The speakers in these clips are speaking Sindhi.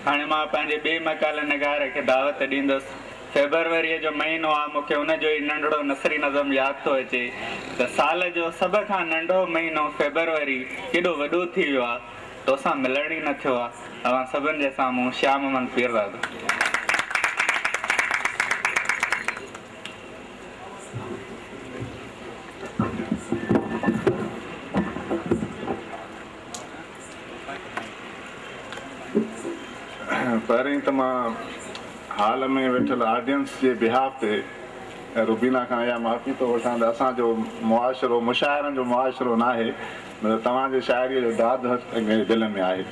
هاڻي مان پنهنجي ٻئي مقاله نگار کي دعوت ڏيندس. فيبروريء جو مهينو آ، مون کي ان جو ئي ننڍڙو نثري نظم ياد ٿو اچي ته سال جو سڀ کان ننڍو مهينو فيبروري ڪيڏو وڏو ٿي ويو آ، توسان ملڻ ئي نه ٿيو آ. اوهان سڀن جي سامهون شيام محمد پيرزادو. پهرين ته مان هال ۾ ويٺل آڊينس جي بيهاف تي روبينا کان اها معافي ٿو وٺان ته اسان جو معاشرو مشاعرن جو معاشرو ناهي نه ته توهان جي شاعريء جو داد هر ڪنهن جي دل ۾ آهي.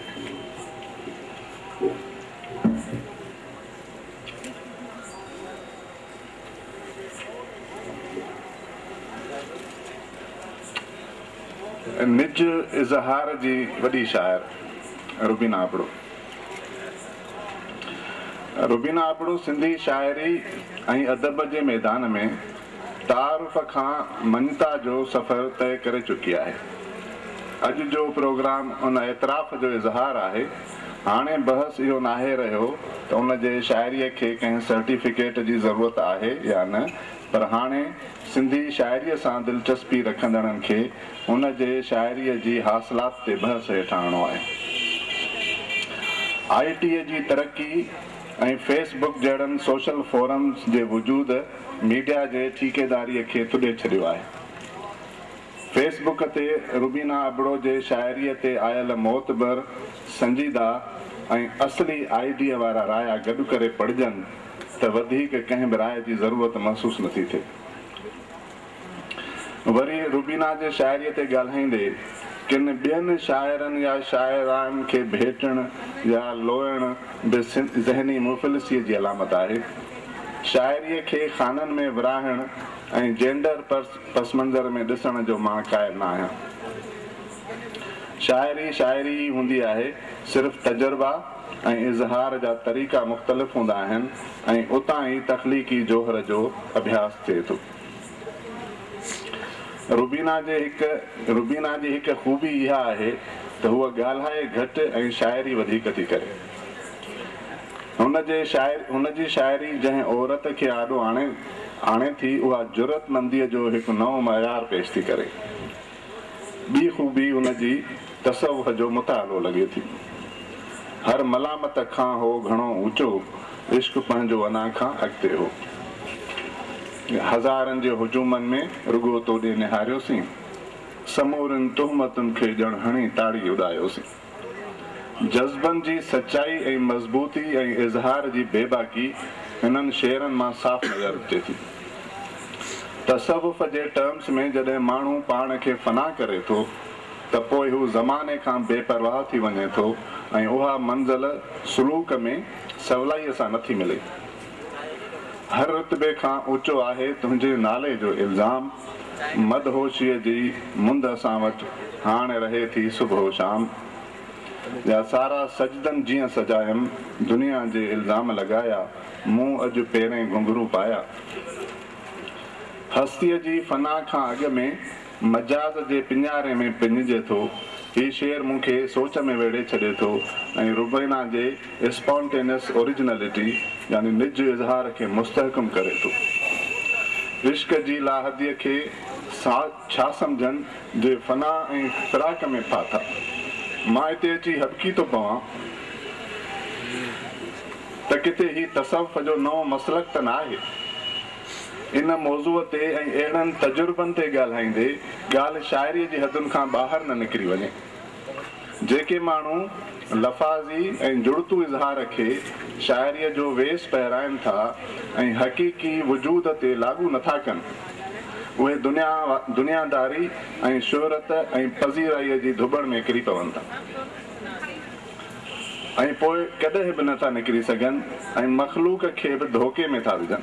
نج اظهار جي وڏي شاعر روبينا ابڙو. روبينا ابڙو سنڌي شاعري ۽ ادب جي ميدان ۾ تعارف کان مڃتا جو سفر طئي ڪري چڪي آهي. اڄ جو پروگرام ان اعتراف جو اظهار آهي. هاڻي بحث اهو ناهي رهيو ته ان جي شاعريء کي ڪنهن سرٽيفڪيٽ جي ضرورت آهي يا نه پر هاڻي سنڌي شاعريء سان دلچسپي رکندڙن کي هن جي شاعريء جي حاصلات تي بحث هيٺ آڻڻو آهي. آء ٽيء جي ترقي ۽ فيس بڪ جهڙن سوشل فورمز جي وجود ميڊيا جي ٺيڪيداريء کي ٿڏي ڇڏيو آهي. فيس بڪ تي روبينا ابڙو جي شاعريء تي آيل معتبر، سنجيده ۽ اصلي آئيڊيا وارا رايا گڏ ڪري پڙهجن ته وڌيڪ ڪنهن به راء جي ضرورت محسوس نٿي ٿئي. وري روبينا جي شاعريء تي ڳالهائيندي ڪن ٻين شاعرن يا شاعرائن کي ڀيٽڻ يا لوئڻ به ذهني مفلسيء جي علامت آهي. شاعريء کي خانن ۾ ورهائڻ ۽ جينڊر پس منظر ۾ ڏسڻ جو مان قائل نه آهيان. شاعري شاعري ئي هوندي آهي، صرف تجربا ۽ اظهار جا طريقا مختلف هوندا آهن ۽ اتان ئي تخليقي جوهر جو اڀياس ٿئي ٿو. روبينا جي هڪ روبينا جي هڪ خوبي اها آهي ته هوء ڳالهائي گهٽ ۽ شاعري وڌيڪ ٿي ڪري. هن جي شاعر هن جي شاعري جنهن عورت کي آڏو آڻي آڻي ٿي اها جرئتمنديء جو هڪ نئون معيار پيش ٿي ڪري. ٻي خوبي هن جي تصوف جو مطالعو لڳي ٿي. هر ملامت کان هو گهڻو اوچو، عشق پنهنجو انا کان اڳتي هو. هزارن جي هجومن ۾ رڳو توڏي نهاريوسين، سمورين تهمتن کي ڄڻ هڻي تاڙي اڏايوسين. جذبن جي سچائي ۽ مضبوطي ۽ اظهار جي بيباڪي هنن شعرن مان صاف نظر اچي ٿي. تصوف جي ٽرمز ۾ جڏهن ماڻهو پاڻ کي فنا ڪري ٿو ته پوء هو زماني کان بي پرواهه ٿي وڃي ٿو ۽ اها منزل سلوڪ ۾ سولائيء سان نٿي ملي. هر رتبي کان اوچو آهي تنهنجي نالي جو الزام، مدهوشيء جي مند اسان وٽ هاڻ رهي ٿي صبح و شام. يا سارا سجدن جيئن سجايم، دنيا جي الزام لڳايا، مون اڄ پيرين گهنگهرو پايا. هستيء جي فنا کان اڳ ۾ مجاز جي پڃاري ۾ پڃجي ٿو. هي شعر مون کي سوچ ۾ ويڙهي ڇڏي ٿو ۽ روبينا جي اسپانٽينس اوريجنلٽي يعني نج اظهار کي مستحڪم ڪري ٿو. عشق جي لاحديء کي ڇا سمجهن جي فنا ۽ فراق ۾ ڦاٿا. مان اتي اچي هٻڪي ٿو پوان ته ڪٿي هي تصوف جو نئون مسلڪ ته ناهي. ان موضوع تي ۽ اهڙن تجربن تي ڳالهائيندي ڳالهه شاعريء جي حدن کان ٻاهر نه نڪري وڃي. جيڪي ماڻهو لفاظي ۽ جڙتو اظهار کي شاعريء جو ويس پهرائن ٿا ۽ حقيقي وجود تي لاڳو نٿا ڪن، اهي دنيا دنياداري ۽ شهرت ۽ پذيرائيء جي ڌٻڻ ۾ ڪري پون ٿا. ۽ پوء ڪڏهن به نه ٿا نڪري سگهن ۽ مخلوق کي به ڌوڪي ۾ ٿا وجهن.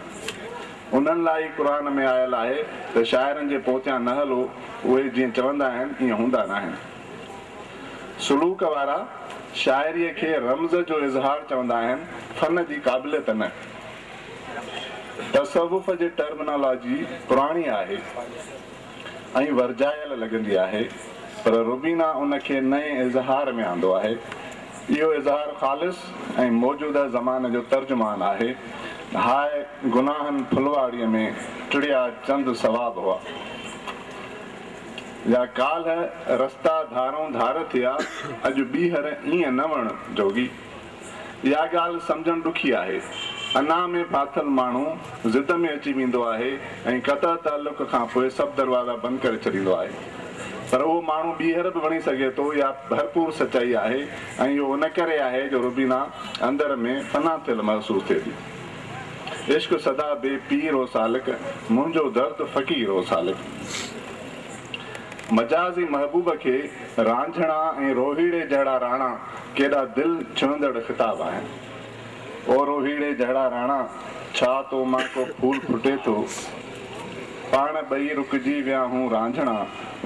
انهن لاء ئي قرآن ۾ آيل آهي ته شاعرن جي پوئتان نه هلو، اهي جيئن چوندا آهن ائين هوندا ناهن. سلوڪ وارا شاعريء کي رمز جو اظهار چوندا آهن، فن جي قابليت نه. تصوف جي ٽرمنالاجي پراڻي آهي. ۽ ورجايل لڳندي آهي پر روبينا ان کي نئين اظهار ۾ آندو آهي. اهو اظهار خالص ۽ موجوده زماني جو ترجمان آهي. هاء گناهن ڦلواڙيء ۾ ٽڙيا چند ثواب هئا. يا ڪالهه رستا ڌارئون ڌار ٿيا، اڄ ٻيهر ائين نه وڻ جوڳي. اها ڳالهه سمجهڻ ڏکي آهي. انا ۾ ڦاٿل ماڻهو ضد ۾ اچي ويندو آهي ۽ قطع تعلق کان پوء سڀ دروازا بند ڪري ڇڏيندو آهي. پر اهو ماڻهو ٻيهر به وڻي سگهي ٿو اها ڀرپور سچائي آهي ۽ اهو ان ڪري آهي جو روبينا اندر ۾ فنا ٿيل محسوس ٿئي ٿي. عشق سدا بي پير او سالڪ، منهنجو درد فقير او سالڪ. مجازي محبوب کي رانجهڻا ۽ روهيڙي جهڙا راڻا ڪيڏا دل ڇهندڙ خطاب آهن. او روهيڙي جهڙا راڻا، ڇا تو مان ڪو ڦول ڦٽي ٿو؟ پاڻ ٻئي رڪجي ويا هون رانجهڻا،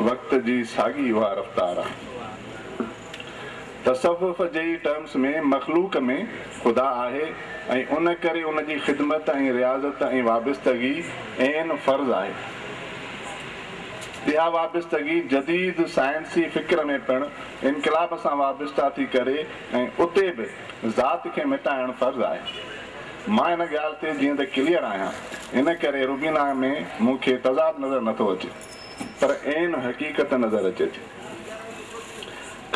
وقت جي ساڳي اها رفتار آ. تصوف جي ئي ٽرمس ۾ مخلوق ۾ خدا آهي ۽ ان ڪري ان جي خدمت ۽ رياضت ۽ وابستگي عين فرض آهي. اها وابستگي جديد سائنسي فڪر ۾ پڻ انقلاب سان وابسته ٿي ڪري ۽ اتي به ذات کي مٽائڻ فرض آهي. مان ان ڳالهه تي جيئن ته ڪليئر آهيان ان ڪري روبينا ۾ مون کي تضاد نظر نٿو اچي پر عين حقيقت نظر اچي ٿي.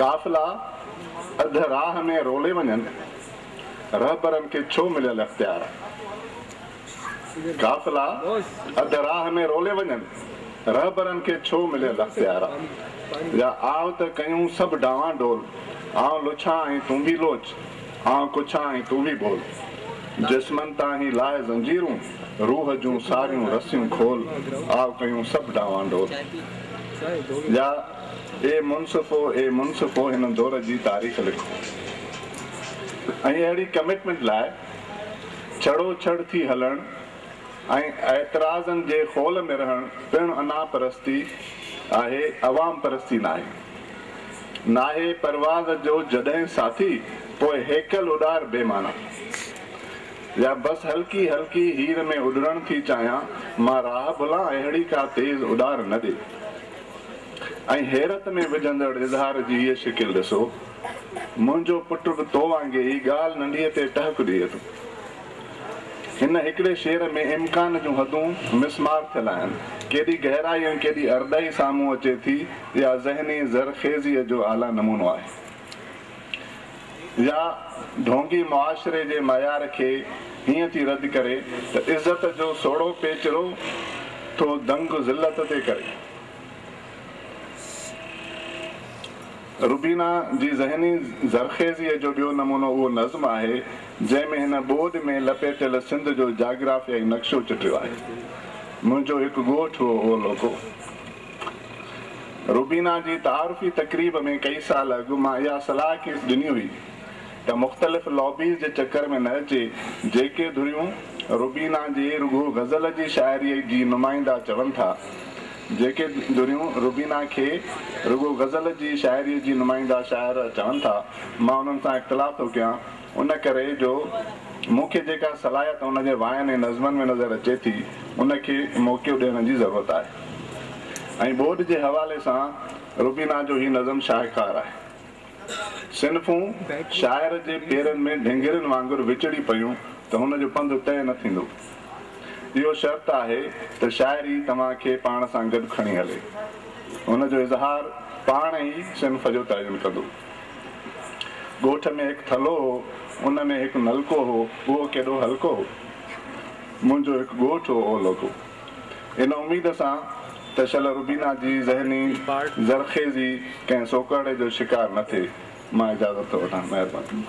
قافلا اڌ راهه ۾ رولي وڃن، رهبرن کي ڇو مليل اختيار؟ قافلا اڌ راهه ۾ رولي وڃن، رهبرن کي ڇو مليل اختيار؟ يا آء ته ڪيون سڀ ڊانوان ڊول، آئون لڇان ۽ تون ڀي لوچ، آئون ڪڇان ۽ تون ڀي ٻول. جسمن تان هي لاهه زنجيرون، روح جون ساريون رسيون کول، آء ڪيون سڀ ڊانوان ڊول. يا اي منصفو اي منصفو هن دور جي تاريخ لکو. ۽ اهڙي ڪمٽمينٽ لاء ڇڙو ڇڙ ٿي هلڻ ۽ اعتراضن جي خول ۾ رهڻ پڻ انا پرستي آهي، عوام پرستي ناهي. ناهي پرواز جو جڏهن ساٿي، پوء هيڪل اڏار بي معنيٰ. يا بس هلڪي هلڪي هير ۾ اڏرڻ ٿي چاهيان، مان راهه ڀلان اهڙي ڪا تيز اڏار نه ڏي. ۽ حيرت ۾ وجهندڙ اظهار جي هيء شڪل ڏسو، منهنجو پٽ به تو وانگي ئي ڳالهه ننڍيء تي ٽهڪ ڏئي ٿو. هن هڪڙي شعر ۾ امڪان جون حدون مسمار ٿيل آهن. ڪيڏي گهرائي ۽ ڪيڏي ارڏائي سامهون اچي ٿي، اها ذهني زرخيزيء جو اعليٰ نمونو آهي. يا ڍونگي معاشري جي معيار کي هيئن ٿي رد ڪري ته عزت جو سوڙهو پيچرو ٿو دنگ ذلت تي ڪري. روبينا جي ذهني زرخيزيء جو ٻيو نمونو اهو نظم آهي، جنهن ۾ هن ٻوڏ ۾ لپيٽيل سنڌ جو جاگرافيائي نقشو چٽيو آهي. منهنجو هڪ ڳوٺ هو اهو لوڪو. روبينا جي تعارفي تقريب ۾ ڪئي سال اڳ مان اها صلاح کيس ڏني هئي ته مختلف لابيز جي چڪر ۾ نه اچي، جيڪي ڌريون روبينا جي رڳو غزل جي شاعريء جي نمائنده چون ٿا، جيڪي ڌريون روبينا کي رڳو غزل جي شاعريء جي نمائنده شاعره چون ٿا، مان انهن سان اختلاف ٿو ڪيان، ان ڪري جو مون کي جيڪا صلاحيت ان جي واين ۽ نظمن ۾ نظر اچي ٿي، ان کي موقعو ڏيڻ جي ضرورت آهي. ۽ ٻوڏ جي حوالي سان روبينا جو هي نظم شاهڪار آهي. صنفون شاعر جي پيرن ۾ ڍنگهرين وانگر وچڙي پيون ته هن جو پنڌ طئي نه ٿيندو. اهو شرط آهي ته شاعري توهان کي پاڻ سان گڏ کڻي هلي. هن جو اظهار پاڻ ئي صنف جو تعين ڪندو. ڳوٺ ۾ هڪ ٿلهو هو، ان ۾ هڪ نلڪو هو، اهو ڪيڏو هلڪو هو. منهنجو هڪ ڳوٺ هو اولوڪو. ان اميد سان ته شل روبينا جي ذهني زرخيزي ڪنهن سوڪهڙي جو شڪار نه ٿئي، مان اجازت ٿو وٺان. مهرباني.